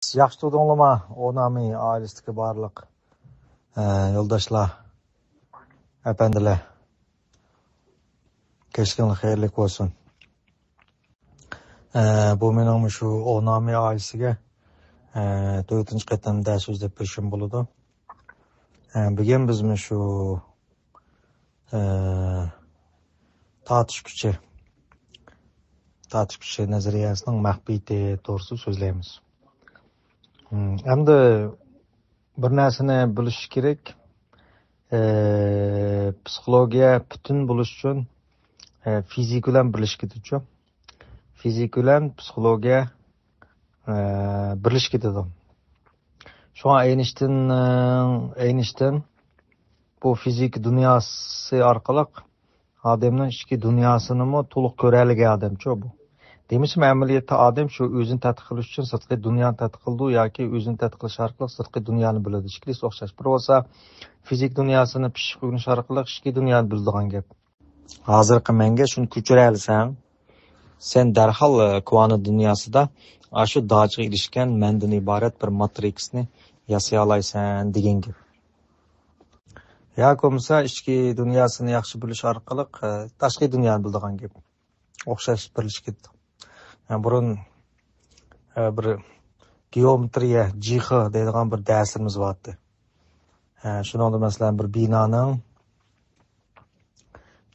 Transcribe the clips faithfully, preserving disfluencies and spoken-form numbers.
ياخشى تۇردۇڭلارما؟ ئونامى ئائىلىسىدىكى بارلىق، ئە، يولداشلار، ئەپەندىلەر. كەچلىكىڭلار خەيرلىك بولسۇن. ئە، بۇ مېنىڭ مۇشۇ ئونامى ئائىلىسىگە، ئە، تۆتىنچى قېتىم دەرس سۆزلەپ بېرىشىم بولىدۇ. ئە، بۈگۈن بىز مۇشۇ، ئە، تارتىش كۈچى، تارتىش كۈچى نەزەرىيەسىنىڭ مەخپىيىتى توغرىسىدا سۆزلەيمىز. ھىم، ئەمدى بىر نەرسىنى بىلىش كېرەك. ئە، پسىخولوگىيە پۈتۈن بولۇش ئۈچۈن، ئە، فىزىكا بىلەن بىرلىشىپ كېتىدۇ. فىزىكا بىلەن پسىخولوگىيە، ئە، بىرلىشىپ كېتىدۇ. شۇڭا ئەينىشتىننىڭ، ئەينىشتىن بۇ فىزىكا دۇنياسى ئارقىلىق ئادەمنىڭ ئىچكى دۇنياسىنىمۇ تولۇق كۆرەلىگەن ئادەمچۇ بۇ. دېمىسىمۇ ئەمەلىيەتتە ئادەم شۇ ئۆزىنى تەتقىق قىلىش ئۈچۈن سىرتقى دۇنيانى تەتقىق قىلىدۇ ياكى ئۆزىنى تەتقىق قىلىش ئارقىلىق سىرتقى دۇنيانى بىلىدۇ. ئىككىلىسى ئوخشاش. بىرى بولسا فىزىك دۇنياسىنى پىششىق ئۆگىنىش ئارقىلىق ئىچكى دۇنيانى بىلىدىغان گەپ. ھازىرقى مەنگە شۇنى كۆچۈرەلىسەڭ، سەن دەرھال، ئە، كۋانت دۇنياسىدا ئاشۇ داچىغا ئېرىشكەن مەندىن ئىبارەت بىر ماترىكسنى ياسىيالايسەن دېگەن گەپ. ياكى بولمىسا ئىچكى دۇنياسىنى ياخشى بىلىش ئارقىلىق، ئە، تاشقى دۇنيانى بىلىدىغان گەپ. ئوخشاش بىرلىشىپ كېتىدۇ. يەنى بۇرۇن، ئە، بىر گېئومېترىيە، جىخې دەيدىغان بىر دەرسلىرىمىز بارتتى. ئە، شۇنىڭدا مەسىلەن بىر بىنانىڭ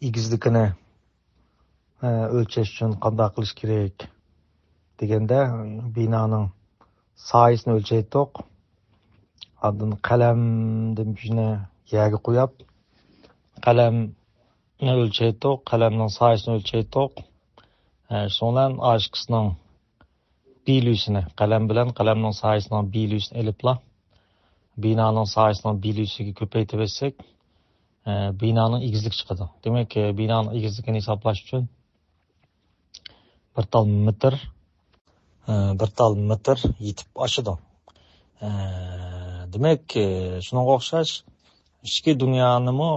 ئېگىزلىكىنى، ئە، ئۆلچەش ئۈچۈن قانداق قىلىش كېرەك دېگەندە، بىنانىڭ سايىسىنى ئۆلچەيتتۇق. ئاندىن قەلەمدىن بىرنى يەرگە قويۇپ، قەلەمنى ئۆلچەيتتۇق، قەلەمنىڭ سايىسىنى ئۆلچەيتتۇق. ئە، شۇنىڭ بىلەن ئاشىكىسىنىڭ بىلوسىنى، قەلەم بىلەن قەلەمنىڭ سايىسىنىڭ بىلوسىنى ئېلىپلا، بىنانىڭ سايىسىنىڭ بىلوسىگە كۆپەيتىۋەتسەك، ئە، بىنانىڭ ئېگىزلىكى چىقىدۇ. دېمەك، ئە، بىنانىڭ ئېگىزلىكىنى ھېسابلاش ئۈچۈن بىر تال مېتىر، ئە، بىر تال مېتىر يېتىپ ئاشىدۇ. ئە، دېمەك، ئە، شۇنىڭغا ئوخشاش ئىچكى دۇنيانىمۇ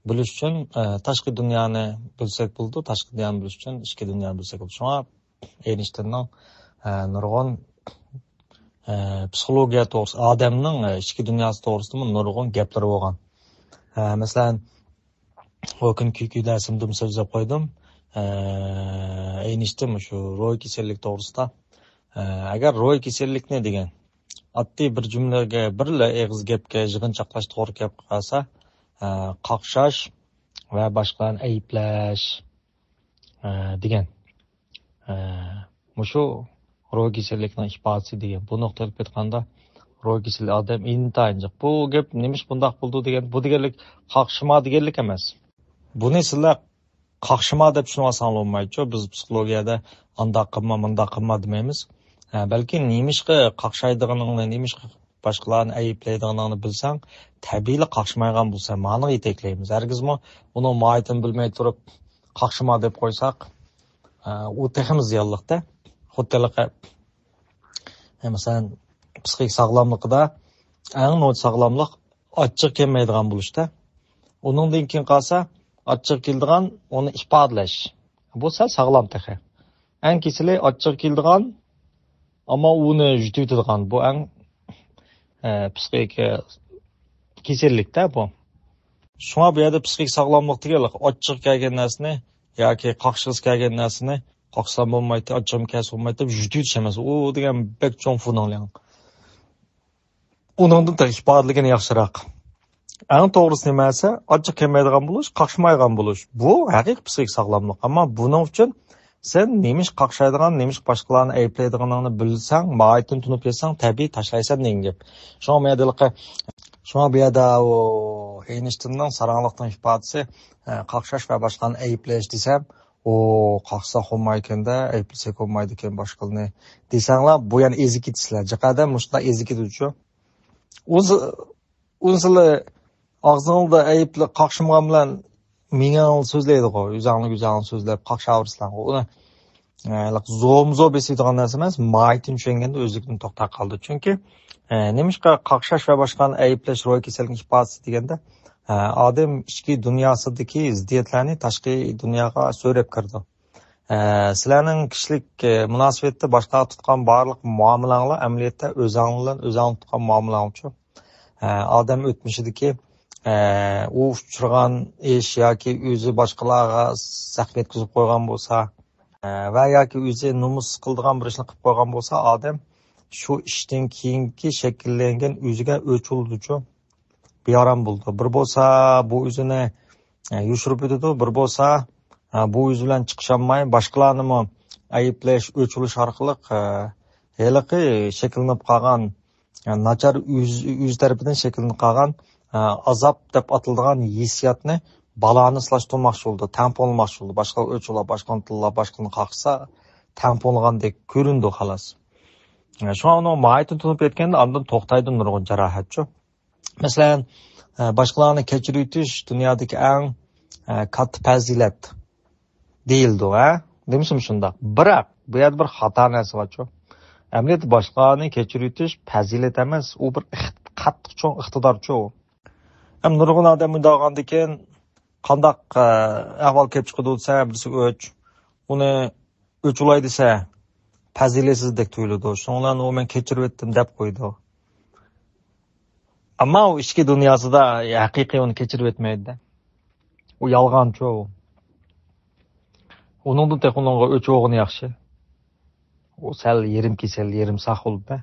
بىلىش ئۈچۈن، ئە، تاشقى دۇنيانى بىلسەك بولىدۇ، تاشقى دۇنيانى بىلىش ئۈچۈن ئىچكى دۇنيانى بىلسەك بولىدۇ. شۇڭا ئېينىشتىننىڭ، ئە، نۇرغۇن، ئە، پسىخولوگىيە توغرىسىدا، ئادەمنىڭ، ئە، ئىچكى دۇنياسى توغرىسىدىمۇ نۇرغۇن گەپلىرى بولغان. ئە، مەسىلەن، ئۇ كۈنى كۈيكۈي دەرسىمدىمۇ سۆزلەپ قويدۇم. ئە، ئېينىشتىن مۇشۇ روھىي كېسەللىك توغرىسىدا. ئە، ئەگەر روھىي كېسەللىكنى دېگەن ئاددىي بىر جۈملىگە، بىرلا ئېغىز گەپكە يىغىنچاقلاش توغرا كەپ قالسا، ئە، قاقشاش ۋە باشقىلارنى ئەيىبلەش، ئە، دېگەن. ئە، مۇشۇ روھىي كېسەللىكنىڭ ئىپادىسى دېگەن. بۇ نۇقتىدا ئېلىپ ئېيتقاندا، روھىي كېسەل ئادەم ئىنتايىن جىق. بۇ گەپ نېمىشقا بۇنداق بولىدۇ دېگەن، بۇ دېگەنلىك قاقشىما دېگەنلىك ئەمەس. بۇنى سىلەر قاقشىما دەپ چۈشىنىۋالساڭلار بولمايدۇ. بىز پسىخولوگىيەدە ئانداق قىلما، مۇنداق قىلما دېمەيمىز. ھە، بەلكى نېمىشقا قاقشايدىغىنىڭنى، نېمىشقا باشقىلارنى ئەيىبلەيدىغىنىڭنى بىلسەڭ، تەبىئىيلا قاقشىمايدىغان بولىسەن، مانىغا يېتەكلەيمىز. ھەرگىزمۇ ئۇنىڭ ماھىيىتىنى بىلمەي تۇرۇپ قاقشىما دەپ قويساق، ئە، ئۇ تېخىمۇ زىيانلىقتا. خۇددى ھېلىقى، ئە، مەسىلەن، پسىخىك ساغلاملىقىدا ئەڭ نوچى ساغلاملىق ئاچچىقى كەلمەيدىغان بولۇشتا. ئۇنىڭدىن كېيىن قالسا، ئاچچىقى كېلىدىغان ئۇنى ئىپادىلەش. بۇ سەل ساغلام تېخى. ئەڭ كېسىلى ئاچچىقى كېلىدىغان، ئەمما ئۇنى يۇتۇۋېتىدىغان. بۇ ئەڭ، ئە، پسىخىك، ئە، كېسەللىكتە بۇ. شۇڭا بۇ يەردە پسىخىك ساغلاملىق دېگەنلىك ئاچچىقى كەلگەن نەرسىنى ياكى قاقشىغۇسى كەلگەن نەرسىنى قاقشىسام بولمايتتى، ئاچچىقىم كەلسە بولمايتتى دەپ يۇتۇۋېتىش ئەمەس. ئۇ دېگەن بەك چوڭ فۇنىڭلياڭ. ئۇنىڭدىن تېخى ئىپادىلىگىنى ياخشىراق. ئەڭ توغرىسى نېمە دېسە، ئاچچىق كەلمەيدىغان بولۇش، قاقشىمايدىغان بولۇش. بۇ ھەقىقىي پسىخىك ساغلاملىق. ئەمما بۇنىڭ ئۈچۈن سەن نېمىشقا قاقشايدىغان، نېمىشقا باشقىلارنى ئەيىبلەيدىغىنىڭنى بىلسەڭ، ماھىيىتىنى تونۇپ يەتسەڭ، تەبىئىي تاشلايسەن دېگەن گەپ. شۇڭا بۇ يەردە، شۇڭا بۇ يەردە ئۇ ئېينىشتىننىڭ ساراڭلىقنىڭ ئىپادىسى، ئە، قاقشاش ۋە باشقىلارنى ئەيىبلەش دېسەم، ئۇ قاقشىساق بولمايدىكەن-دە، ئەيىبلىسەك بولمايدىكەن باشقىلىنى دېسەڭلار، بۇ يەنە ئېزىپ كېتىسىلەر. جىق ئادەم مۇشۇنداق ئېزىپ كېتىدۇچۇ. ئۇنسىلى ئاغزىڭلاردا ئەيىبلەپ قاقشىمىغان بىلەن مېڭەڭلار سۆزلەيدىغۇ، ئۆزەڭلار ئۆزەڭلار سۆزلەپ قاقشاۋېرىسىلەرغۇ. ئۇنى، ئە، زومزو بېسىدىغان نەرسە ئەمەس، ماھىيىتىنى چۈشەنگەندە ئۆزلۈكىدىن توختاپ قالىدۇ. چۈنكى، ئە، نېمىشقا قاقشاش ۋە باشقىلارنى ئەيىبلەش روھىي كېسەلنىڭ ئىپادىسى دېگەندە، ئە، ئادەم ئىچكى دۇنياسىدىكى زىددىيەتلەرنى تاشقى دۇنياغا سۆرەپ كىرىدۇ. ئە، سىلەرنىڭ كىشىلىك، ئە، مۇناسىۋەتتە باشقىلارغا تۇتقان بارلىق مۇئامىلەڭلار ئەمەلىيەتتە ئۆزەڭ بىلەن ئۆزەڭ تۇتقان مۇئامىلەڭچۇ. ئە، ئادەم ئۆتمۈشىدىكى، ئە، ئۇ ئۇچرىغان ئىش ياكى ئۆزى باشقىلارغا زەخمەت يەتكۈزۈپ قويغان بولسا، ئە، ۋە ياكى ئۆزى نومۇس قىلىدىغان بىر ئىشنى قىلىپ قويغان بولسا، ئادەم شۇ ئىشتىن كېيىنكى شەكىللەنگەن ئۆزىگە ئۆچ بولىدۇچۇ، بىئارام بولىدۇ. بىر بولسا بۇ ئۆزىنى، ئە، يوشۇرۇپ ئۆتىدۇ، بىر بولسا، ئە، بۇ ئۆزى بىلەن چىقىشالماي، باشقىلارنىمۇ ئەيىبلەش، ئۆچ بولۇش ئارقىلىق، ئە، ھېلىقى شەكىللىنىپ قالغان، ئە، ناچار ئۆز، ئۆز تەرىپىدىن شەكىللىنىپ قالغان، ئە، ئازاب دەپ ئاتىلىدىغان ھېسسىياتنى بالانسلاشتۇرماقچى بولىدۇ، تەڭپۇڭلىماقچى بولىدۇ. باشقا ئۆچ بولار، باشقىنى تىللاپ، باشقىنى قاقسا، تەڭپۇڭلىغاندەك كۆرۈنىدۇ، خالاس. ئە، شۇڭا ئۇنىڭ ماھىيىتىنى تونۇپ يەتكەندە ئاندىن توختايدۇ نۇرغۇن جاراھەتچۇ. مەسىلەن، ئە، باشقىلارنى كەچۈرۈۋېتىش دۇنيادىكى ئەڭ، ئە، كاتتا پەزىلەت دېيىلىدۇ، ھە؟ دېمىسىمۇ شۇنداق. بىراق، بۇ يەردە بىر خاتا نەرسە بارچۇ. ئەمەلىيەتتە باشقىلارنى كەچۈرۈۋېتىش پەزىلەت ئەمەس، ئۇ بىر ئىخت-، قاتتىق چوڭ ئىقتىدارچۇ. ھەم نۇرغۇن ئادەم مۇنداق بولغاندىكىن، قانداق، ئە، ئەھۋال كېلىپ چىقىدۇ دېسە، بىرسى ئۆچ. ئۇنى ئۆچ ئۇلاي دېسە، پەزىلەتسىزدەك تۇيۇلىدۇ. شۇنىڭ بىلەن ئۇ مەن كەچۈرۈۋەتتىم دەپ قويىدۇ. ئەمما ئۇ ئىچكى دۇنياسىدا ھەقىقىي ئۇنى كەچۈرۈۋەتمەيدۇ-دە. ئۇ يالغانچۇ. ئۇنىڭدىن تېخى ئۇنىڭغا ئۆچ بولغىنى ياخشى. ئۇ سەل يېرىم كېسەل، يېرىم ساق بولۇپ-دە.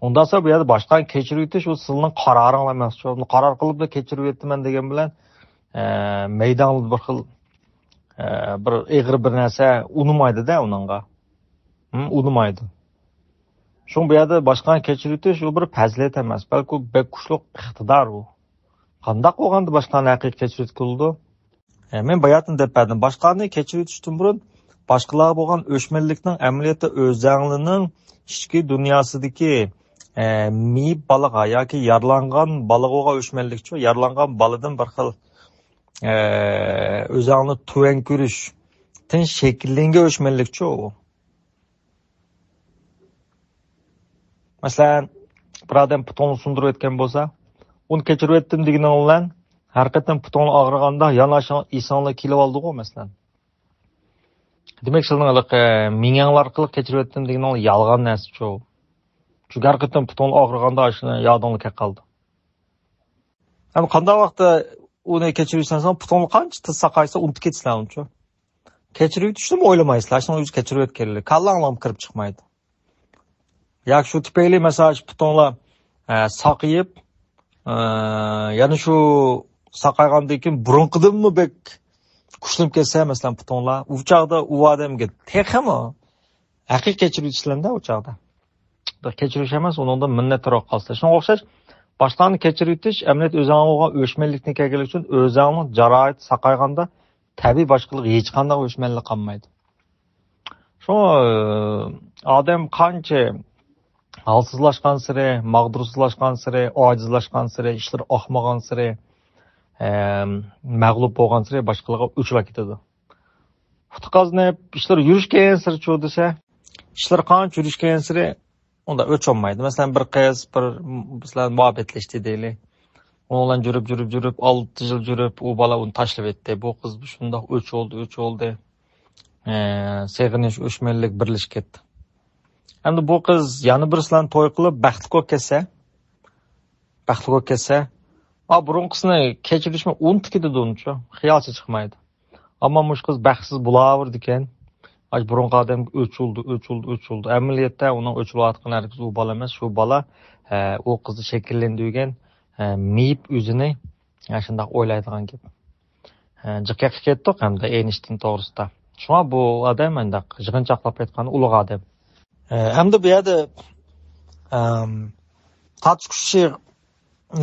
ئۇنداقسا بۇ يەردە باشقىنى كەچۈرۈۋېتىش ئۇ سىزنىڭ قارارىڭلار ئەمەسچۇ. قارار قىلىپلا كەچۈرۈۋەتتىمەن دېگەن بىلەن، ئە، مەيدەڭلىدە بىر خىل، ئە، بىر ئېغىر بىر نەرسە ئۇنىمايدۇ-دە ئۇنىڭغا. ھىم، ئۇنىمايدۇ. شۇڭا بۇ يەردە باشقىنى كەچۈرۈۋېتىش ئۇ بىر پەزىلەت ئەمەس، بەلكى ئۇ بەك كۈچلۈك ئىقتىدار ئۇ. قانداق بولغاندا باشقىنى ھەقىقىي كەچۈرۈۋېتكىلى بولىدۇ؟ ئە، مەن باياتىن دەپ بەردىم. باشقىلارنى كەچۈرۈۋېتىشتىن بۇرۇن باشقىلارغا بولغان ئۆچمەنلىكنىڭ ئەمەلىيەتتە ئۆزەڭلىنىڭ ئىچكى دۇنياسىدىكى، ئە، مېيىپ بالىغا ياكى يارىلانغان بالىغا بولغان ئۆچمەنلىكچۇ. يارىلانغان بالىدىن بىر خىل، ئە، ئۆزەڭنى تۆۋەن كۆرۈشتىن شەكىللەنگەن ئۆچمەنلىكچۇ ئۇ. مەسىلەن، بىر ئادەم پۇتۇڭنى سۇندۇرۇۋەتكەن بولسا، ئۇنى كەچۈرۈۋەتتىم دېگىنىڭ بىلەن، ھەر قېتىم پۇتۇڭ ئاغرىغاندا يەنە ئاشۇ ئېسىڭلار كېلىۋالىدىغۇ، مەسىلەن. دېمەك، سىلىنىڭ ھېلىقى مېڭەڭلار ئارقىلىق كەچۈرۈۋەتتىم دېگىنىڭ يالغان نەرسىچۇ. چۈنكى ھەر قېتىم پۇتۇڭ ئاغرىغاندا ئاشۇ يادىڭلار كېلىپ قالىدۇ. ئەمما قانداق ۋاقىتتا ئۇنى كەچۈرۈۋەتسەڭ، پۇتۇڭلار قانچە تېز ساقايسا، ئۇنتۇپ كېتىسىلەر ئۇنچۇ. كەچۈرۈۋېتىشنىمۇ ئويلىمايسىلەر، شۇنىڭ ئۆزى كەچۈرۈۋەتكەنلىك. كاللاڭلارغا كىرىپ چىقمايدۇ. ياكى شۇ تۈپەيلى، مەسىلەن، شۇ پۇتۇڭلار، ئە، ساقىيىپ، ئە، يەنە شۇ ساقايغاندىن كېيىن بۇرۇنقىدىنمۇ بەك كۈچلىنىپ كەتسە، مەسىلەن، پۇتۇڭلار، ئۇ چاغدا ئۇ ئادەمگە تېخىمۇ ھەقىقىي كەچۈرۈۋېتىشلەندە ئۇ چاغدا. بىر كەچۈرۈش ئەمەس، ئۇنىڭدىن مىننەتدار بولۇپ قالسا. شۇنىڭغا ئوخشاش، باشقىلارنى كەچۈرۈۋېتىش ئەمەلىيەتتە ئۆزەڭگە بولغان ئۆچمەنلىكتىن كەلگەنلىكى ئۈچۈن ئۆزەڭنىڭ جاراھىتى ساقايغاندا، تەبىئىي باشقىلارغا ھېچقانداق ئۆچمەنلىك قالمايدۇ. شۇڭا، ئادەم قانچە ھالسىزلاشقانسېرى، ماغدۇرسىزلاشقانسېرى، ئاجىزلاشقانسېرى، ئىشلىرى ئاقمىغانسېرى، ئەم، مەغلۇپ بولغانسېرى باشقىلارغا ئۆچۈلۈپ كېتىدۇ. پۇتى قازىنىپ، ئىشلىرى يۈرۈشكەنسېرى چۇ دېسە، ئىشلىرى قانچە يۈرۈشكەنسېرى ئۇنداق ئۆچ بولمايدۇ. مەسىلەن، بىر قىز بىر، بىلەن مۇھەببەتلەشتى دەيلى. ئۇنىڭ بىلەن جۈرۈپ، جۈرۈپ، جۈرۈپ، ئالتە يىل جۈرۈپ، ئۇ بالا ئۇنى تاشلىۋەتتى. بۇ قىز شۇنداق ئۆچ بولدى، ئۆچ بولدى. ئە، سېغىنىش، ئۆچمەنلىك بىرلىشىپ كەتتى. ئەمدى بۇ قىز يەنە بىرسى بىلەن توي قىلىپ، بەختلىك بولۇپ كەتسە، بەختلىك بولۇپ كەتسە، ئا، بۇرۇنقىسىنى كەچۈرۈشمۇ ئۇنتۇپ كېتىدۇ ئۇنچە. خىيالچە چىقمايدۇ. ئەمما مۇشۇ قىز بەختسىز بولاۋېرىدىكەن. ئاشۇ بۇرۇنقى ئادەمگە ئۆچ بولدى، ئۆچ بولدى، ئۆچ بولدى. ئەمەلىيەتتە ئۇنىڭ ئۆچ بولۇۋاتقىنى ھەرگىز ئۇ بالا ئەمەس، شۇ بالا، ئە، ئۇ قىزدا شەكىللەندۈرگەن، ئە، مېيىپ ئۆزىنى، ئە، شۇنداق ئويلايدىغان گەپ. ئە، جىق گەپكە كەتتۇق ھەمدە ئېينىشتىن توغرىسىدا. شۇڭا بۇ ئادەم مۇنداق يىغىنچاقلاپ ئېيتقاندا ئۇلۇغ ئادەم. ئە، ئەمدى بۇ يەردە، ئەم، تارتىش كۈچى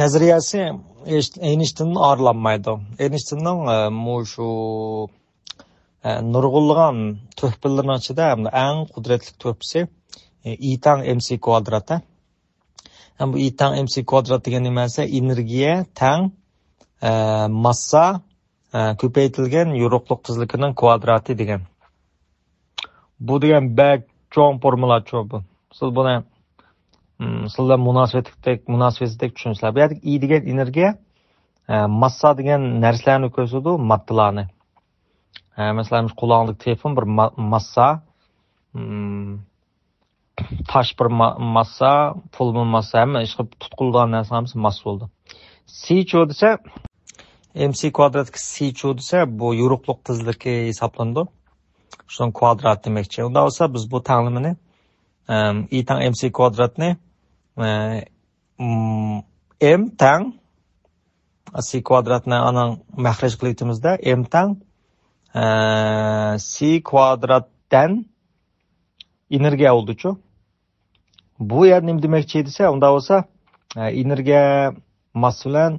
نەزەرىيەسى ئېينىشتىندىن ئايرىلالمايدۇ. ئېينىشتىننىڭ، ئە، مۇشۇ، ئە، نۇرغۇنلىغان تۆھپىلىرىنىڭ ئىچىدە ھەم ئەڭ قۇدرەتلىك تۆھپىسى، ئە، ئى تەڭ ئېم سى كۋادرات. ھەم بۇ ئى تەڭ ئېم سى كۋادرات دېگەن نېمە دېسە، ئېنېرگىيە تەڭ، ئە، ماسسا، ئە، كۆپەيتىلگەن يورۇقلۇق تېزلىكىنىڭ كۋادراتى دېگەن. بۇ دېگەن بەك چوڭ فورمۇلاچۇ بۇ. سىز بۇنى، م، سىلەر مۇناسىۋەتلىكتەك، مۇناسىۋەتلىكتەك چۈشىنىسىلەر. بۇ يەردىكى ئى دېگەن ئېنېرگىيە، ئە، ماسسا دېگەن نەرسىلەرنى كۆرسىتىدۇ، ماددىلارنى. ئە، مەسىلەن، مۇشۇ قولۇڭدىكى تېلېفون بىر ما-، ماسسا، مم، تاش بىر ما-، ماسسا، پۇلمۇ ماسسا، ھەممە ئىشقا تۇتقۇلىدىغان نەرسە ھەممىسى ماسسا بولىدۇ. سىچۇ دېسە، ئېم سى كۋادراتقا سىچۇ دېسە، بۇ يورۇقلۇق تېزلىكى ھېسابلىنىدۇ. شۇنىڭ كۋادراتى دېمەكچى. ئۇنداق بولسا، بىز بۇ تەڭلىمىنى، ئەم، ئى تەڭ ئېم سى كۋادراتنى، ئە، م، ئېم تەڭ سى كۋادراتنى ئانىڭ مەخرەج قىلىۋېتىمىزدە، ئېم تەڭ، ئە، سى كۋادراتتىن ئېنېرگىيە بولدىچۇ. بۇ يەر نېمە دېمەكچى دېسە، ئۇنداق بولسا، ئە، ئېنېرگىيە ماسسا بىلەن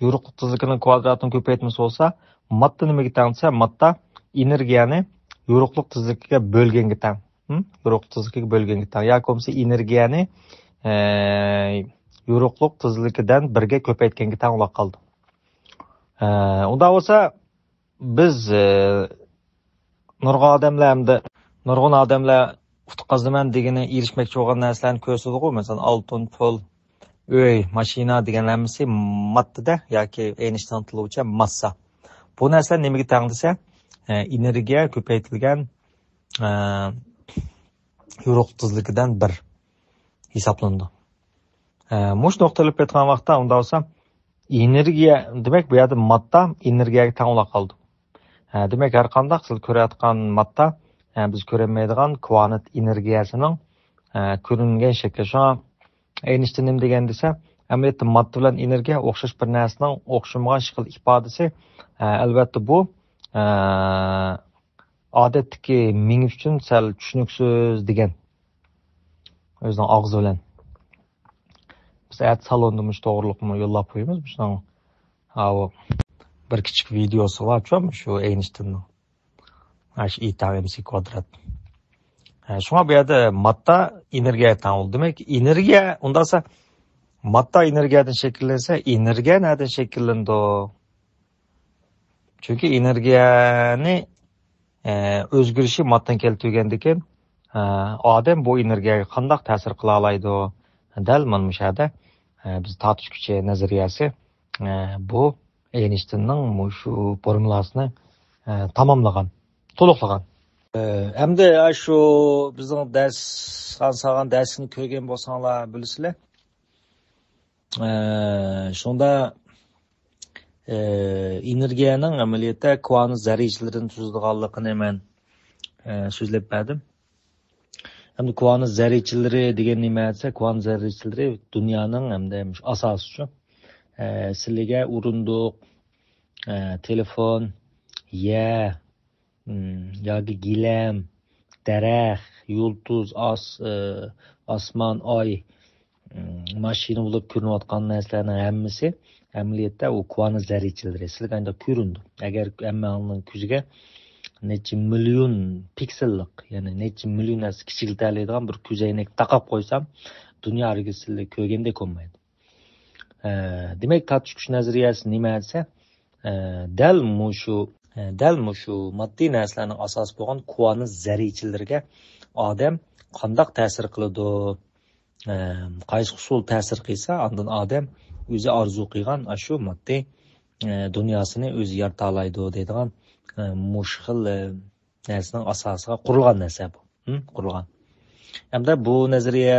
يورۇقلۇق تېزلىكىنىڭ كۋادراتىنىڭ كۆپەيتمىسى بولسا، ماددا نېمىگە تەڭ دېسە، ماددا ئېنېرگىيەنى يورۇقلۇق تېزلىكىگە بۆلگەنگە تەڭ. ھىم؟ يورۇقلۇق تېزلىكىگە بۆلگەنگە تەڭ. ياكى بولمىسا ئېنېرگىيەنى، ئە، يورۇقلۇق تېزلىكىدىن بىرگە كۆپەيتكەنگە تەڭ بولاپ قالىدۇ. ئە، ئۇنداق بولسا، بىز، ئە، نۇرغۇن ئادەملەر ھەمدە نۇرغۇن ئادەملەر ئۇتۇق قازىنىمەن دېگىنى ئېرىشمەكچى بولغان نەرسىلەرنى كۆرسىتىدىغۇ. مەسىلەن، ئالتۇن، پۇل، ئۆي، ماشىنا دېگەن ھەممىسى ماددىدە ياكى ئەينىشتاين تىلى بويىچە ماسسا. بۇ نەرسىلەر نېمىگە تەڭ دېسە، ئە، ئېنېرگىيە كۆپەيتىلگەن، ئە، يورۇقلۇق تېزلىكىدىن بىر ھېسابلىنىدۇ. ئە، مۇشۇ نۇقتا ئېلىپ ئېيتقان ۋاقىتتا، ئۇنداق بولسا، ئېنېرگىيە، دېمەك، بۇ يەردە ماددا ئېنېرگىيەگە تەڭ بولاپ قالىدۇ. ھە، دېمەك، ھەر قانداق سىز كۆرۈۋاتقان ماددا، ھە، بىز كۆرەلمەيدىغان كۋانت ئېنېرگىيەسىنىڭ، ھە، كۆرۈنگەن شەكلى. شۇڭا ئەينىشتىن نېمە دېگەن دېسە، ئەمەلىيەتتە ماددا بىلەن ئېنېرگىيە ئوخشاش بىر نەرسىنىڭ ئوخشىمىغان شەكىل ئىپادىسى. ھە، ئەلۋەتتە، بۇ، ھە، ئادەتتىكى مېڭە ئۈچۈن سەل چۈشىنىكسىز دېگەن. ئۆزىنىڭ ئاغزى بىلەن. بىز ئەتە سالوندا مۇشۇ توغرىلىقمۇ يوللاپ قويىمىز. مۇشۇنىڭ، ھاۋۇ، بىر كىچىك ۋىدېئوسى بارچۇ، شۇ ئەينشتىننىڭ. ھە، شۇ ئى تەڭ ئېم سى كۋادرات. ھە، شۇڭا بۇ يەردە ماددا ئېنېرگىيەگە تەڭ بولدى. دېمەك، ئېنېرگىيە، ئۇنداقسا، ماددا ئېنېرگىيەدىن شەكىللەنسە، ئېنېرگىيە نەدىن شەكىللىنىدۇ؟ چۈنكى ئېنېرگىيەنى، ئە، ئۆزگىرىشى ماددىدىن كېلىپ تۈگىگەندىكىن، ئە، ئادەم بۇ ئېنېرگىيەگە قانداق تەسىر قىلالايدۇ؟ دەل مانا مۇشۇ يەردە، ئە، بىز تارتىش كۈچى نەزەرىيەسى، ئە، بۇ ئەينشتىننىڭ مۇشۇ فورمۇلاسىنى، ئە، تاماملىغان، تولۇقلىغان. ئە، ئەمدى شۇ بىزنىڭ دەرس، سان سالغان دەرسنى كۆرگەن بولساڭلار بىلىسىلەر. ئە، شۇندا، ئە، ئېنېرگىيەنىڭ ئەمەلىيەتتە كۋانت زەررىچىلىرىنى تۈزىدىغانلىقىنى مەن، ئە، سۆزلەپ بەردىم. ئەمدى كۋانت زەررىچىلىرى دېگەن نېمە دېسە، كۋانت زەررىچىلىرى دۇنيانىڭ ھەمدە مۇشۇ ئاساسىچۇ. ئە، سىلىگە ئورۇندۇق، ئە، تېلېفون، يەر، مم، ياكى گىلەم، دەرەخ، يۇلتۇز، ئاس-، ئى، ئاسمان، ئاي، مم، ماشىنا بولۇپ كۆرۈنۈۋاتقان نەرسىلەرنىڭ ھەممىسى ئەمەلىيەتتە ئۇ كۋانت زەررىچىلىرى. سىلىگە ئانداق كۆرۈنىدۇ. ئەگەر ھەممىڭنىڭ كۆزىگە نەچچە مىليون پىكسېللىق، يەنى نەچچە مىليون نەرسە كىچىكلىتەلەيدىغان بىر كۆزەينەك تاقاپ قويسام، دۇنيا ھەرگىز سىلى كۆرگەندەك بولمايدۇ. ئە، دېمەك، تارتىش كۈچ نەزەرىيەسى نېمە دېسە، ئە، دەل مۇشۇ، ئە، دەل مۇشۇ ماددىي نەرسىلەرنىڭ ئاساسى بولغان كۋانت زەررىچىلىرىگە ئادەم قانداق تەسىر قىلىدۇ؟ ئە، قايسى ئۇسۇل تەسىر قىلسا، ئاندىن ئادەم ئۆزى ئارزۇ قىلغان ئاشۇ ماددىي، ئە، دۇنياسىنى ئۆزى يارىتالايدۇ دەيدىغان، ئە، مۇشۇ خىل، ئە، نەرسىنىڭ ئاساسىغا قۇرۇلغان نەرسە بۇ. ھىم؟ قۇرۇلغان. ئەمدى بۇ نەزەرىيە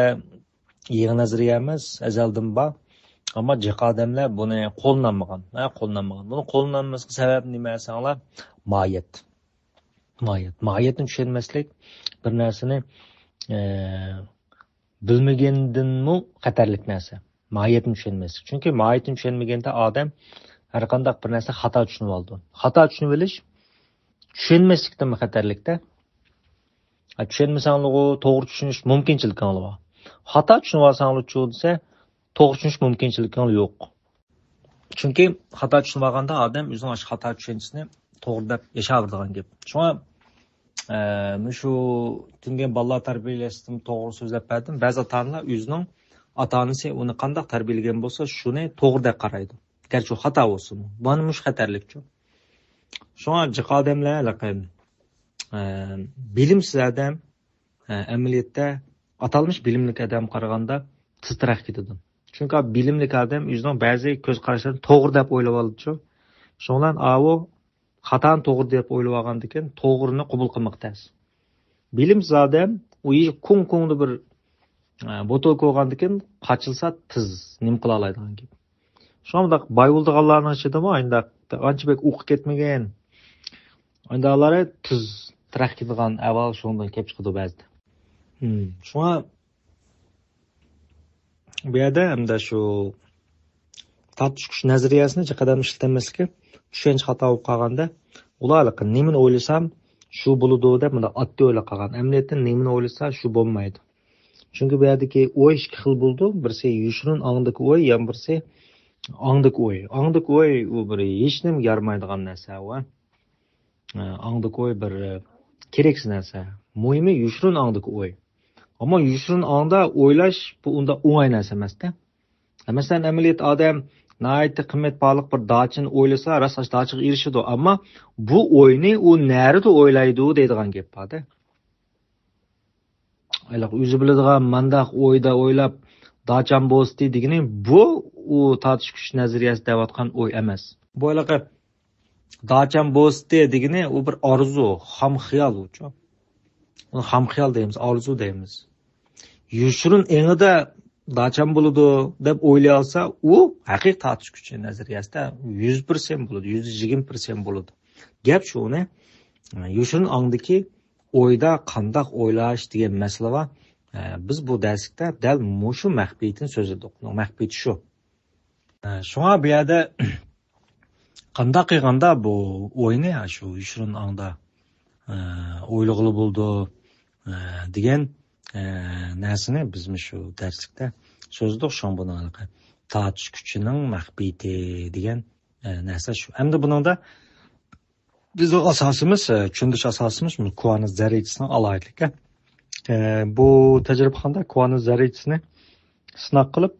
يېڭى نەزەرىيە ئەمەس، ئەزەلدىن بار. ئەمما جىق ئادەملەر بۇنى قوللىنالمىغان. ھە، قوللىنالمىغان. بۇنى قوللىنالماسلىق سەۋەبى نېمە دېسەڭلار؟ ماھىيەت. ماھىيەت. ماھىيەتنى چۈشەنمەسلىك بىر نەرسىنى، ئە، بىلمىگەندىنمۇ خەتەرلىك نەرسە. ماھىيەتنى چۈشەنمەسلىك. چۈنكى ماھىيەتنى چۈشەنمىگەندە ئادەم ھەرقانداق بىر نەرسە خاتا چۈشىنىۋالىدۇ. خاتا چۈشىنىۋېلىش چۈشەنمەسلىكتىنمۇ خەتەرلىكتە. ھە، چۈشەنمىسەڭلىغۇ توغرا چۈشىنىش مۇمكىنچىلىكىڭلار بار. خاتا چۈشىنىۋالساڭلارچۇ دېسە، توغرا چۈشىنىش مۇمكىنچىلىكىڭلار يوق. چۈنكى خاتا چۈشىنىۋالغاندا ئادەم ئۆزىنىڭ ئاشۇ خاتا چۈشەنچىسىنى توغرا دەپ ياشاۋېرىدىغان گەپ. شۇڭا، ئە، مۇشۇ تۈنگەن بالىلار تەربىيەلەشتىن توغرا سۆزلەپ بەردىم. بەزى ئاتا-ئانىلار ئۆزىنىڭ ئاتا-ئانىسى ئۇنى قانداق تەربىيەلىگەن بولسا، شۇنى توغرا دەپ قارايدۇ. گەرچە ئۇ خاتا بولسىمۇ. مانا مۇشۇ خەتەرلىكچۇ. شۇڭا جىق ئادەملەر ھېلىقى، ئە، بىلىمسىز ئادەم، ئە، ئەمەلىيەتتە ئاتالمىش بىلىملىك ئادەمگە قارىغاندا تېزراق كېتىدۇ. چۈنكى بىلىملىك ئادەم ئۆزىنىڭ بەزى كۆز قاراشلىرىنى توغرا دەپ ئويلاۋالىدۇچۇ. شۇنىڭ بىلەن ئاۋۇ خاتانى توغرا دەپ ئويلىۋالغاندىكىن، توغرىنى قوبۇل قىلماق تەس. بىلىمسىز ئادەم، ئۇ يېشى كوڭ-كوڭدا بىر، ئە، بوتۇلكا بولغاندىكىن، قاچىلىسا تېز نېمە قىلالايدىغان گەپ. شۇنداق باي بولىدىغانلارنىڭ ئىچىدىمۇ ئانداق ئانچە بەك ئوقۇپ كەتمىگەن، ئانداقلار تېز تېرەك كېتىدىغان ئەھۋال شۇنىڭدىن كېلىپ چىقىدۇ بەزىدە. ھىم، شۇڭا بۇ يەردە ئەمدى شۇ تارتىش كۈچ نەزەرىيەسىنى جىق ئادەم ئىشلىتەلمەسلىكى، چۈشەنچە خاتا بولۇپ قالغاندا، ئۇلار ھېلىقى نېمىنى ئويلىسام، شۇ بولىدۇ دەپ مۇنداق ئاددىي ئويلاپ قالغان. ئەمەلىيەتتە نېمىنى ئويلىسا، شۇ بولمايدۇ. چۈنكى بۇ يەردىكى ئوي ئىككى خىل بولىدۇ. بىرسى يوشۇرۇن ئاڭدىكى ئوي، يەنە بىرسى ئاڭدىكى ئوي. ئاڭدىكى ئوي، ئۇ بىر ھېچنېمىگە يارىمايدىغان نەرسە، ۋە ئاڭدىكى ئوي بىر، ئە، كېرەكسىز نەرسە. مۇھىمى يوشۇرۇن ئاڭدىكى ئوي. ئەمما يوشۇرۇن ئاڭدا ئويلاش، بۇ ئۇنداق ئوڭاي نەرسە ئەمەستە. مەسىلەن، ئەمەلىيەت ئادەم ناھايىتى قىممەت باھالىق بىر داچىنى ئويلىسا، راست ئاشۇ داچىغا ئېرىشىدۇ. ئەمما بۇ ئوينى ئۇ نەدە ئويلايدۇ دەيدىغان گەپ بار-دە. ھېلىقى ئۆزى بىلىدىغان مانداق ئويدا ئويلاپ، داچام بوستى دېگىنى بۇ، ئۇ تارتىش كۈچ نەزەرىيەسى دەۋاتقان ئوي ئەمەس. بۇ ھېلىقى داچام بوستى دېگىنى ئۇ بىر ئارزۇ، خام خىيال ئۇچۇ. ئۇنى خام خىيال دەيمىز، ئارزۇ دەيمىز. يوشۇرۇن ئېڭىدا داچام بولىدۇ دەپ ئويلىيالسا، ئۇ ھەقىقىي تارتىش كۈچى نەزەرىيەسىدە يۈز پىرسەنت بولىدۇ، يۈز يىگىرمە پىرسەنت بولىدۇ. گەپ شۇ، ئۇنى يوشۇرۇن ئاڭدىكى ئويدا قانداق ئويلاش دېگەن مەسىلە بار. ئە، بىز بۇ دەرسلىكتە دەل مۇشۇ مەخپىيىتىنى سۆزلىدۇق. مەخپىيىتى شۇ. ئە، شۇڭا بۇ يەردە قانداق قىلغاندا بۇ ئوينى، ھە، شۇ يوشۇرۇن ئاڭدا، ئە، ئويلىغىلى بولىدۇ، ئە، دېگەن، ئە، نەرسىنى بىزمۇ شۇ دەرسلىكتە سۆزلىدۇق. شۇڭا بۇنىڭ ھېلىقى تارتىش كۈچىنىڭ مەخپىيىتى دېگەن، ئە، نەرسە شۇ. ئەمدى بۇنىڭدا بىزنىڭ ئاساسىمىز، ئە، چۈشەندۈرۈش ئاساسىمىز مۇ-، كۇۋانىت زەررىچىسىنىڭ ئالاھىدىلىكى. ئە، بۇ تەجرىبىخانىدا كۇۋانىت زەررىچىسىنى سىناق قىلىپ،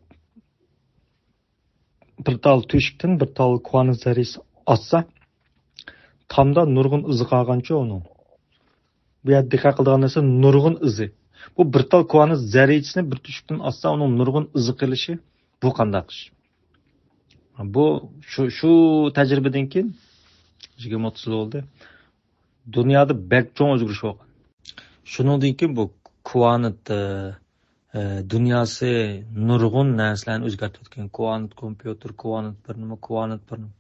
بىر تال تۆشۈكتىن بىر تال كۇۋانىت زەررىچىسى ئاتسا، تامدا نۇرغۇن ئىزى قالغانچۇ ئۇنىڭ. بۇ يەردە دىققەت قىلىدىغان نەرسە نۇرغۇن ئىزى. بۇ بىر تال كۇۋانىت زەررىچىسىنى بىر تۆشۈكتىن ئاتسا، ئۇنىڭ نۇرغۇن ئىزى قېلىشى، بۇ قانداق ئىش؟ بۇ شۇ، شۇ تەجرىبىدىن كېيىن يىگىرمە ئوتتۇز يىل بولدى. دۇنيادا بەك چوڭ ئۆزگىرىش بولغان. شۇنىڭدىن كېيىن بۇ كۇۋانىت، ئە، ئە، دۇنياسى نۇرغۇن نەرسىلەرنى ئۆزگەرتىۋەتكەن. كۇۋانىت كومپيۇتېر، كۇۋانىت بىر نېمە، كۇۋانىت بىر نېمە.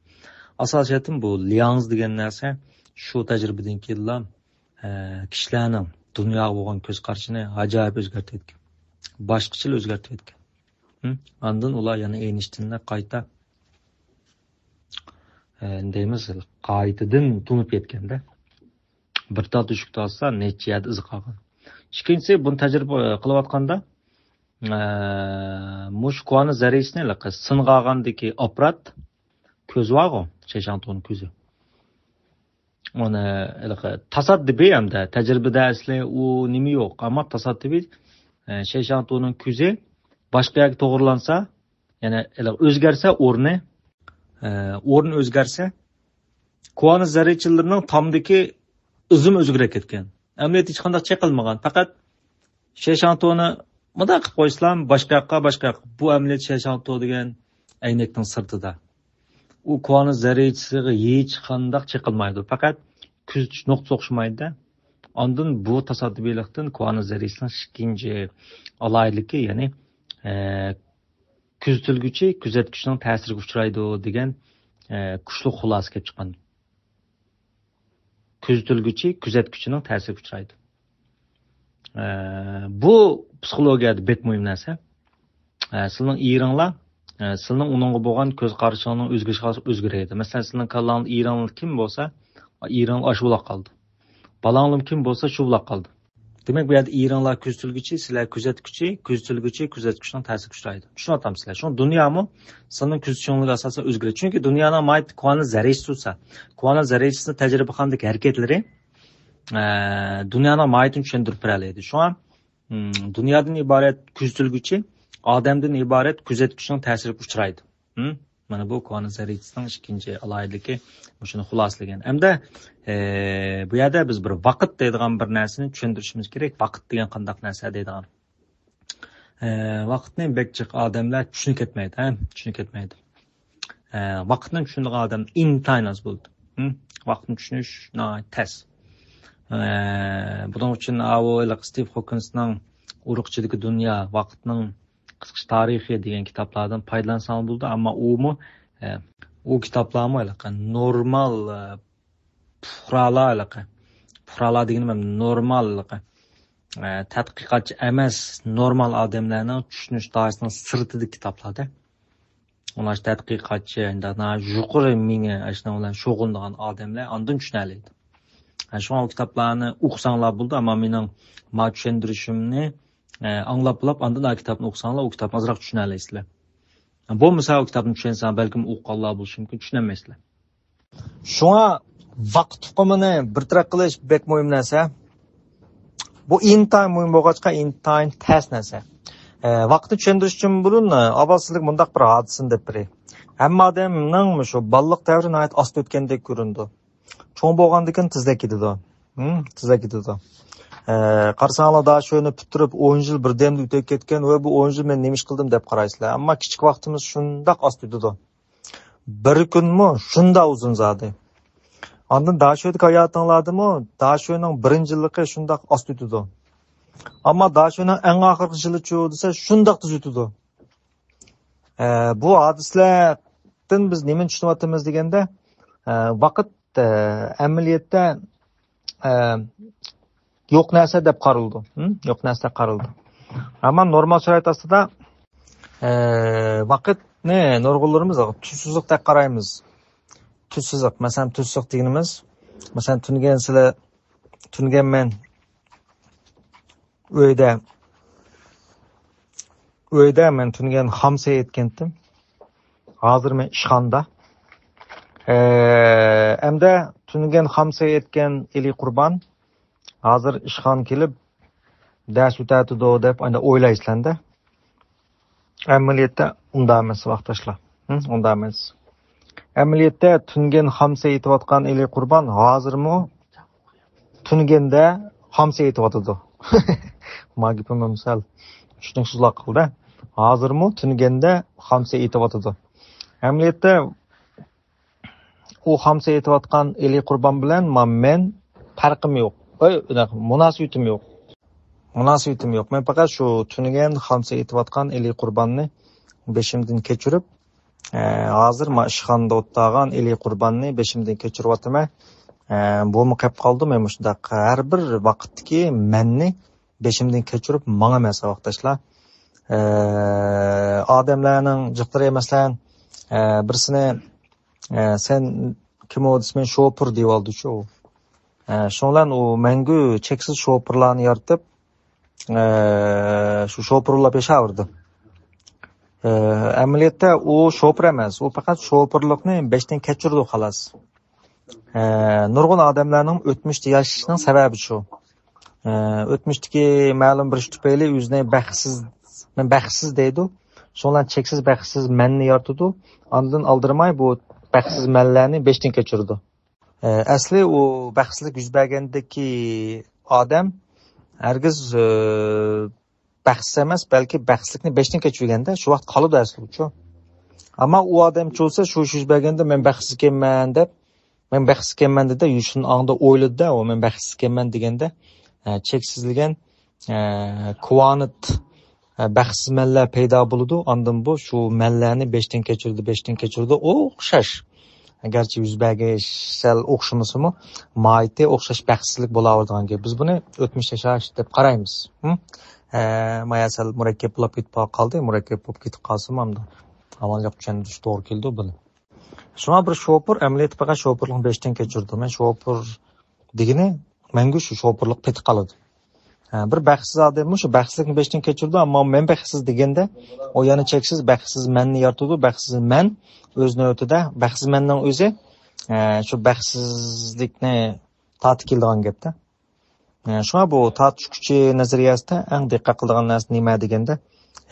ئاساسىيەتتىن بۇ لياڭز دېگەن نەرسە شۇ تەجرىبىدىن كېيىنلا، ئە، كىشىلەرنىڭ دۇنياغا بولغان كۆز قارىشىنى ئاجايىپ ئۆزگەرتىۋەتكەن. باشقىچىلا ئۆزگەرتىۋەتكەن. ھە؟ ئاندىن ئۇلار يەنە ئېينىشتىننى قايتا، ئە، دەيمىز، قايتىدىن تونۇپ يەتكەندە. بىر تال تۆشۈكتە ئاتسا، نەچچە يەردە ئىزى قالغان. ئىككىنچىسى، بۇنى تەجرىبە قىلىۋاتقاندا، ئە، مۇشۇ كۇۋانىت زەررىچىسىنى ھېلىقى سىنغا ئالغاندىكى ئاپپارات، كۆزى بارغۇ، شيشاڭتۇنىڭ كۆزى. ئۇنى ھېلىقى تاسادىپىي ھەمدە تەجرىبىدە ئەسلى ئۇ نېمە يوق، ئەمما تاسادىپىي، ئە، شيشاڭتۇنىڭ كۆزى باشقا يەرگە توغرىلانسا، يەنى ھېلىقى ئۆزگەرسە ئورنى، ئە، ئورنى ئۆزگەرسە، كۇۋانىت زەررىچىلىرىنىڭ تامدىكى ئىزىمۇ ئۆزگىرىپ كەتكەن. ئەمەلىيەتتە ھېچقانداق چېقىلمىغان. پەقەت شيشاڭتۇنى مۇنداق قىلىپ قويسىلام، باشقا ياققا، باشقا ياققا. بۇ ئەمەلىيەتتە شيشاڭتۇ دېگەن ئەينەكنىڭ سىرتىدا. ئۇ كۇۋانىت زەررىچىسىغا ھېچقانداق چېقىلمايدۇ. پەقەت كۆزىتىش نۇقتىسى ئوخشىمايدۇ-دە. ئاندىن بۇ تاسادىپىيلىقتىن كۇۋانىت زەررىچىسىنىڭ ئىككىنچى ئالاھىدىلىكى، يەنى، ئە، كۆزىتىلگۈچى كۆزەتكۈچىنىڭ تەسىرىگە ئۇچرايدۇ دېگەن، ئە، كۈچلۈك خۇلاسە كېلىپ چىققان. كۆزىتىلگۈچى كۆزەتكۈچىنىڭ تەسىرىگە ئۇچرايدۇ. ئە، بۇ پسىخولوگىيەدە بەك مۇھىم نەرسە. ئە، سىلىنىڭ ئېرىڭلار، ئە، سىلىنىڭ ئۇنىڭغا بولغان كۆز قارىشىڭنىڭ ئۆزگىرىشىگە ئۆزگىرىدۇ. مەسىلەن، سىلىنىڭ كاللاڭدا ئېرىڭلار كىم بولسا، ئېرىڭلار ئاشۇ بولاپ قالىدۇ. بالاڭلىمۇ كىم بولسا، شۇ بولاپ قالىدۇ. دېمەك، بۇ يەردە ئېرىڭلار كۆزىتىلگۈچى، سىلەر كۆزەتكۈچى، كۆزىتىلگۈچى كۆزەتكۈچىنىڭ تەسىرىگە ئۇچرايدۇ. چۈشىنىۋاتامسىلەر؟ شۇڭا دۇنيامۇ سىلىنىڭ كۆزىتىشىڭلارغا ئاساسەن ئۆزگىرىدۇ. چۈنكى دۇنيانىڭ ماھىيىتى كۇۋانىت زەررىچىسى تۇرسا، كۇۋانىت زەررىچىسىنىڭ تەجرىبىخانىدىكى ھەرىكەتلىرى، ئە، دۇنيانىڭ ماھىيىتىنى چۈشەندۈرۈپ بېرەلەيدۇ. شۇڭا، م، دۇنيادىن ئىبارەت كۆزىتىلگۈچى، ئادەمدىن ئىبارەت كۆزەتكۈچىنىڭ تەسىرىگە ئۇچرايدۇ. ھىم؟ مانا بۇ كۇۋانىت زەررىچىسىنىڭ ئىككىنچى ئالاھىدىلىكى، مۇشۇنى خۇلاسىلىگەن. ئەمدى، ئە، بۇ يەردە بىز بىر ۋاقىت دەيدىغان بىر نەرسىنى چۈشەندۈرۈشىمىز كېرەك. ۋاقىت دېگەن قانداق نەرسە دەيدىغان. ئە، ۋاقىتنى بەك جىق ئادەملەر چۈشىنىپ كەتمەيدۇ، ھە؟ چۈشىنىپ كەتمەيدۇ. ئە، ۋاقىتنى چۈشىنىدىغان ئادەم ئىنتايىن ئاز بولىدۇ. ھىم، ۋاقىتنى چۈشىنىش ناھايىتى تەس. ئە، بۇنىڭ ئۈچۈن ئاۋۇ ھېلىقى ستىف خوكىنسنىڭ ئۇرۇقچىدىكى دۇنيا، ۋاقىتنىڭ قىسقىچە تارىخى دېگەن كىتابلاردىن پايدىلانساڭلار بولىدۇ. ئەمما ئۇمۇ، ئە، ئۇ كىتابلارمۇ ھېلىقى نورمال، ئە، پۇقرالار ھېلىقى. پۇقرالار دېگىنىم نورمال ھېلىقى. ئە، تەتقىقاتچى ئەمەس، نورمال ئادەملەرنىڭ چۈشىنىش دائىرىسىنىڭ سىرتىدىكى كىتابلاردا. ئۇلار تەتقىقاتچى، يۇقىرى مېڭە، ئاشۇنىڭ بىلەن شۇغۇللىنىدىغان ئادەملەر ئاندىن چۈشىنەلەيدۇ. ھە، شۇڭا ئۇ كىتابلارنى ئوقۇساڭلار بولىدۇ، ئەمما مېنىڭ ما چۈشەندۈرۈشۈمنى، ئە، ئاڭلاپ بولاپ، ئاندىن ئا كىتابنى ئوقۇساڭلار، ئۇ كىتابنى ئازراق چۈشىنەلەيسىلەر. بولمىسا ئۇ كىتابنى چۈشەنسەڭ، بەلكىم ئوقۇغانلار بولۇشى مۇمكىن، چۈشىنەلمەيسىلەر. شۇڭا ۋاقىت ئۇقۇمىنى بىر تەرەپ قىلىش بەك مۇھىم نەرسە. بۇ ئىنتايىن مۇھىم بولغاچقا، ئىنتايىن تەس نەرسە. ئە، ۋاقىتنى چۈشەندۈرۈش ئۈچۈن بۇرۇن، ئە، ئاۋۋال سىزلەرگە مۇنداق بىر ھادىسىنى دەپ بېرەي. ھەممە ئادەمنىڭ مۇشۇ بالىلىق دەۋرى ناھايىتى ئاستا ئۆتكەندەك كۆرۈنىدۇ. چوڭ بولغاندىكىن تېزلا كېتىدۇ. ھىم، تېزلا كېتىدۇ. ئە، قارىساڭلار، داشۆنى پۈتتۈرۈپ ئون يىل بىردەمدە ئۆتۈپ كەتكەن، ۋە بۇ ئون يىل مەن نېمە ئىش قىلدىم دەپ قارايسىلەر. ئەمما كىچىك ۋاقتىمىز شۇنداق ئاستا ئۆتىدۇ. بىر كۈنمۇ شۇنداق ئۇزۇن زادى. ئاندىن داشۆدىكى ھاياتىڭلاردىمۇ داشۆنىڭ بىرىنچى يىللىقى شۇنداق ئاستا ئۆتىدۇ. ئەمما داشۆنىڭ ئەڭ ئاخىرقى يىلىچۇ دېسە، شۇنداق تېز ئۆتىدۇ. ئە، بۇ ھادىسىلەردىن بىز نېمىنى چۈشىنىۋاتىمىز دېگەندە، ئە، ۋاقىت، ئە، ئەمەلىيەتتە، ئە، يوق نەرسە دەپ قارىلىدۇ. ھىم؟ يوق نەرسە دەپ قارىلىدۇ. ئەمما نورمال شارائىت ئاستىدا، ئە، ۋاقىتنى نۇرغۇنلىرىمىز تۈز سىزىق دەپ قارايمىز. تۈز سىزىق، مەسىلەن، تۈز سىزىق دېگىنىمىز، مەسىلەن، تۈنگەن سىلەر، تۈنگەن مەن ئۆيدە، ئۆيدە مەن تۈنگەن خام سەي ئېتكەنتىم. ھازىر مەن ئىشخانىدا. ئە، ئەمدى تۈنگەن خام سەي ئېتكەن ئېلى قۇربان ھازىر ئىشخان كېلىپ دەرس ئۆتەتىدۇ دەپ ئانداق ئويلايسىلەندە. ئەمەلىيەتتە ئۇنداق ئەمەس، ۋاقىتداشلار. ھە، ئۇنداق ئەمەس. ئەمەلىيەتتە تۈنگەن خام سەي ئېتىۋاتقان ئېلى قۇربان ھازىرمۇ تۈنگەندە خام سەي ئېتىۋاتىدۇ. ما گېپىم سەل چۈشىنىكسىزلا قالدى. ھازىرمۇ تۈنگەندە خام سەي ئېتىۋاتىدۇ. ئەمەلىيەتتە ئۇ خام سەي ئېتىۋاتقان ئېلى قۇربان بىلەن ما-، مەن پەرقىم يوق. ئۆي، مۇناسىۋىتىم يوق. مۇناسىۋىتىم يوق. مەن پەقەت شۇ تۈنگەن خام سەي ئېتىۋاتقان ئېلى قۇرباننى بېشىمدىن كەچۈرۈپ، ئە، ھازىر ما ئىشخانىدا ئولتۇرغان ئېلى قۇرباننى بېشىمدىن كەچۈرۈۋاتىمەن. ئە، بۇمۇ قېپ قالدى، مەن مۇشۇنداق ھەر بىر ۋاقىتتىكى مەننى بېشىمدىن كەچۈرۈپ ماڭىمەن، ساۋاقداشلار. ئە، ئادەملەرنىڭ جىقلىرى، مەسىلەن، ئە، بىرسىنى، ئە، سەن كىم ئۇ دېسە، مەن شوپۇر دېيىۋالدىچۇ. ئە، شۇنىڭ بىلەن ئۇ مەڭگۈ چەكسىز شوپۇرلارنى يارىتىپ، ئە، شۇ شوپۇرلاپ ياشاۋېرىدۇ. ئە، ئەمەلىيەتتە ئۇ شوپۇر ئەمەس، ئۇ پەقەت شوپۇرلۇقنى بېشىدىن كەچۈرىدۇ، خالاس. ئە، نۇرغۇن ئادەملەرنىڭ ئۆتمۈشتە ياشىشىنىڭ سەۋەبى شۇ. ئە، ئۆتمۈشتىكى مەلۇم بىر ئىش تۈپەيلى ئۆزىنى بەختسىز، مەن بەختسىز دەيدۇ. شۇنىڭ بىلەن چەكسىز بەختسىز مەننى يارىتىدۇ. ئاندىن ئالدىرىماي بۇ بەختسىز مەنلەرنى بېشىدىن كەچۈرىدۇ. ئە، ئەسلى ئۇ بەختسىزلىك يۈز بەرگەندىكى ئادەم ھەرگىز، ئە، بەختسىز ئەمەس، بەلكى بەختسىزلىكنى بېشىدىن كەچۈرگەندە شۇ ۋاقىت قالىدۇ ئەسلىچۇ. ئەمما ئۇ ئادەمچۇ بولسا شۇ ئىش يۈز بەرگەندە مەن بەختسىز ئىكەنمەن دەپ، مەن بەختسىز ئىكەنمەن دېدى، يۈشۈن ئاڭدا ئويلىدى-دە، ئۇ مەن بەختسىز ئىكەنمەن دېگەندە، ئە، چەكسىزلىگەن، ئە، كۇۋانىت، ئە، بەختسىز مەنلەر پەيدا بولىدۇ. ئاندىن بۇ شۇ مەنلەرنى بېشىدىن كەچۈرىدۇ، بېشىدىن كەچۈرىدۇ. ئوخشاش. گەرچە يۈز بەرگەن ئىش سەل ئوخشىمىسىمۇ، ماھىيىتى ئوخشاش بەختسىزلىك بولاۋېرىدىغان گەپ. بىز بۇنى ئۆتمۈش ياشاش دەپ قارايمىز. ھە؟ ئە، مايا سەل مۇرەككەپ بولۇپ كېتىپ قالدى. مۇرەككەپ بولۇپ كېتىپ قالسىمۇ، ئەمدى ئامال يوق، چۈشەندۈرۈش توغرا كېلىدۇ بۇنى. شۇڭا بىر شوپۇر ئەمەلىيەتتە پەقەت شوپۇرلۇقنى بېشىدىن كەچۈرىدۇ. مەن شوپۇر دېگىنى مەڭگۈ شۇ شوپۇرلۇق پېتى قالىدۇ. ھە، بىر بەختسىز ئادەممۇ شۇ بەختسىزلىكنى بېشىدىن كەچۈرىدۇ، ئەمما مەن بەختسىز دېگەندە، ئۇ يەنە چەكسىز بەختسىز مەننى يارىتىدۇ. بەختسىز مەن ئۆز نۆۋىتىدە، بەختسىز مەننىڭ ئۆزى، ئە، شۇ بەختسىزلىكنى تارتىپ كېلىدىغان گەپتە. ئە، شۇڭا بۇ تارتىش كۈچى نەزەرىيەسىدە ئەڭ دىققەت قىلىدىغان نەرسە نېمە دېگەندە،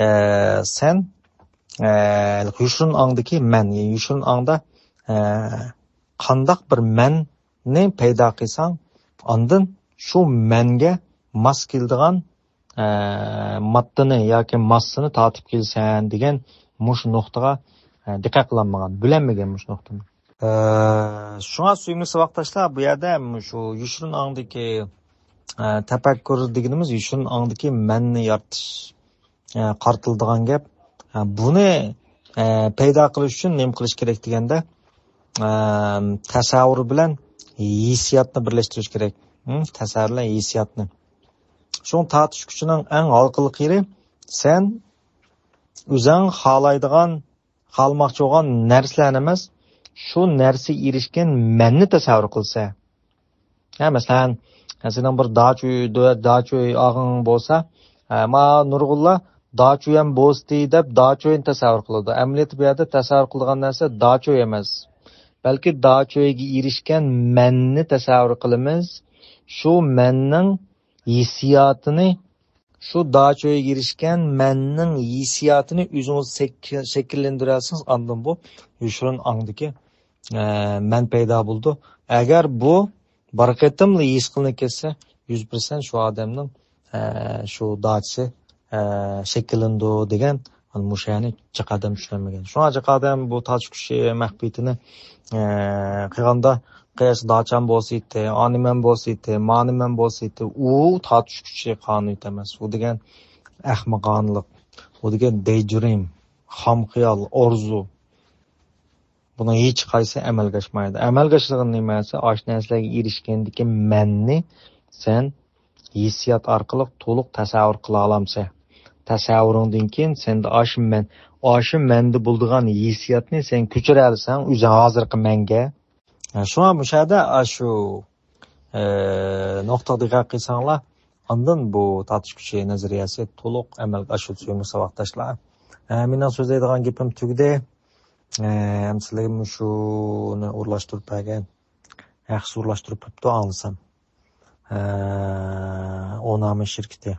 ئە، سەن، ئە، يوشۇرۇن ئاڭدىكى مەن، يەنى يوشۇرۇن ئاڭدا، ئە، قانداق بىر مەننى پەيدا قىلساڭ، ئاندىن شۇ مەنگە ماس كېلىدىغان، ئە، ماددىنى ياكى ماسسىنى تارتىپ كېلىسەن دېگەن مۇشۇ نۇقتىغا، ئە، دىققەت قىلالمىغان، بىلەلمىگەن مۇشۇ نۇقتىنى. ئە، شۇڭا سۆيۈملۈك ساۋاقداشلار، بۇ يەردە مۇشۇ يوشۇرۇن ئاڭدىكى، ئە، تەپەككۇر دېگىنىمىز يوشۇرۇن ئاڭدىكى مەننى يارىتىش، ئە، قارىتىلىدىغان گەپ. ئە، بۇنى، ئە، پەيدا قىلىش ئۈچۈن نېمە قىلىش كېرەك دېگەندە، ئە، تەسەۋۋۇر بىلەن ھېسسىياتنى بىرلەشتۈرۈش كېرەك. ھە، تەسەۋۋۇر بىلەن ھېسسىياتنى. شۇڭا تارتىش كۈچىنىڭ ئەڭ ھالقىلىق يېرى، سەن ئۆزۈڭ خالايدىغان، خالىماقچى بولغان نەرسىلەرنى ئەمەس، شۇ نەرسىگە ئېرىشكەن مەننى تەسەۋۋۇر قىلسا. ھە، مەسىلەن، سېنىڭ بىر داچا ئۆي، داچا ئۆي ئالغىنىڭ بولسا، ھە، ما نۇرغۇنلار داچا ئۆيەم بولسىتى دەپ داچا ئۆينى تەسەۋۋۇر قىلىدۇ. ئەمەلىيەتتە بۇ يەردە تەسەۋۋۇر قىلىدىغان نەرسە داچا ئۆي ئەمەس. بەلكى داچا ئۆيگە ئېرىشكەن مەننى تەسەۋۋۇر قىلىمىز. شۇ مەننىڭ ھېسسىياتىنى، شۇ داچا ئۆيگە ئېرىشكەن مەننىڭ ھېسسىياتىنى ئۆزىڭىز شەك-، شەكىللەندۈرەلىسىڭىز، ئاندىن بۇ يوشۇرۇن ئاڭدىكى، ئە، مەن پەيدا بولىدۇ. ئەگەر بۇ بىر قېتىملا ھېس قىلىنىپ كەتسە، يۈز پىرسەنت شۇ ئادەمنىڭ، ئە، شۇ داچىسى، ئە، شەكىللىنىدۇ دېگەن، مۇشۇ يەرنى جىق ئادەم چۈشىنەلمىگەن. شۇڭا جىق ئادەم بۇ تارتىش كۈچى مەخپىيىتىنى، ئە، قىلغاندا، قايسى داچام بولسا ئىدى، ئانىمەن بولسا ئىدى، مانىمەن بولسا ئىدى، ئۇ تارتىش كۈچى قانۇنىيىتى ئەمەس. ئۇ دېگەن ئەخمىقانىلىق، ئۇ دېگەن دەيدرىم، خام خىيال، ئارزۇ. بۇنىڭ ھېچ قايسى ئەمەلگە ئاشمايدۇ. ئەمەلگە ئاشىدىغان نېمە دېسە، ئاشۇ نەرسىلەرگە ئېرىشكەندىكى مەننى سەن ھېسسىيات ئارقىلىق تولۇق تەسەۋۋۇر قىلالامسەن. تەسەۋۋۇرۇڭدىن كېيىن سەندە ئاشۇ مەن، ئاشۇ مەندە بولىدىغان ھېسسىياتنى سەن كۆچۈرەلىسەڭ ئۆزۈڭ ھازىرقى مەنگە. شۇڭا مۇشۇ يەردە ئاشۇ، ئە، نۇقتىغا دىققەت قىلساڭلار، ئاندىن بۇ تارتىش كۈچى نەزەرىيەسى تولۇق ئەمەلگە ئاشىدۇ، سۆيۈملۈك ساۋاقداشلار. ئە، مېنىڭ سۆزلەيدىغان گېپىم تۈگىدى. ئە، ئەمدى سىلەرگە مۇشۇنى ئورۇنلاشتۇرۇپ بەرگەن، ھەقسىز ئورۇنلاشتۇرۇپ بېرىپتۇ ئاڭلىسام. ئە، ئوناما شىركىتى.